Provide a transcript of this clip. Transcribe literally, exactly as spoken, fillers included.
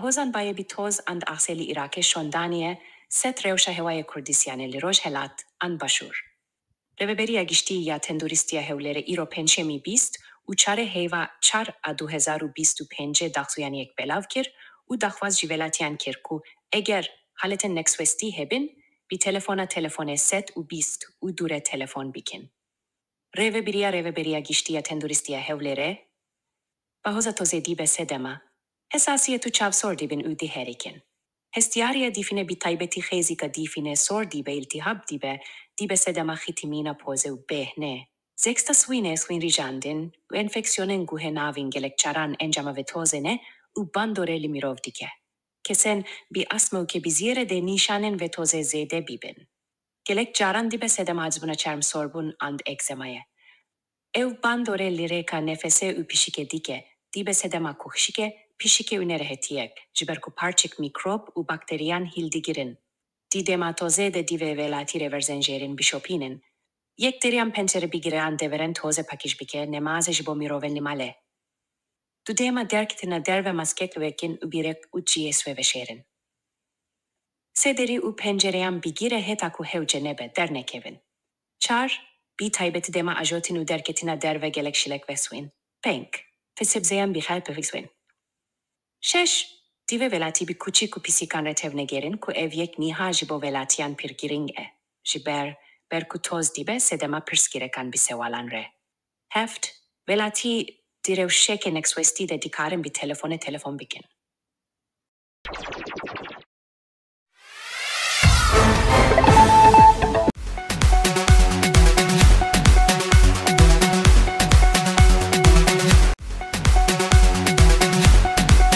Hozan bayê bi toz and axsê li Îrakê şondanî ye, sed rewşa hewayê Kurdistanê li rojhelat and başûr. Rêveberiya Giştî ya Tenduristiya Hewlêrê îro pêncşemî bîst û çarê heyva çar a du hezar û bîst û pêncê daxuyaniyek belav kir û daxwaz ji welatiyan kir ku eger haletên nekswestî hebin, bi telefona telefonê sed û bîst û du re telefon bikin. Rêvebiriya Rêveberiya Giştî ya Tenduristiya Hewlêrê, Bahoza tozê dîbe sedema esasiyet û çavsor dibin û diherikin. Hestiyariya dîfine bi taybetî xêzîka dîfine sor dîbe îltihab dîbe, dîbe sedema xîtimîna pozê û bêhnê. Zeksta swînê, swîn rîjandin û enfeksiyonên guhê navîn gelek caran encama vê tozê ne û bandorê li mirov dike. Kesên bi asma û kebiziyê re dê nîşanên vê tozê zêde bibin. Gelek caran dibe sedema acbûna çermsorbûn and egzema ye. Ew bandorê li rêka nefesê û pişikê dike, dibe sedema kuxşikê, pişikê û nerehetiyek, ji ber ku parçik mîkrop û bakteriyan hîl digirin. Di dema tozê de divê welatî rêverzenjêrên bişopînin. Yek deriyan pencere bigire an deveran tozê pakîj bike, nemaze ji bo mirovên li malê. Du dema derketina derve maskek vekin û bîrek û ciyê swê veşêrin. Sê derî û pencereyan bigire heta ku hewce nebe dernekevin. Çar, bi taybetî dema ajotin û derketina derve gelek şilek veswin. Pênc, fesebzeyan bi xelp veswin. Şeş, divê welatî bi kuçik û pisîkan re tevnegerin ku ev yek niha ji bo welatiyan pir girîng e. Ji ber, ber ku toz dibe sedema pirsgirêkan bi sewalan re. Heft, welatî di rewşeke nekswestî de dikarin bi telefonê telefon bikin.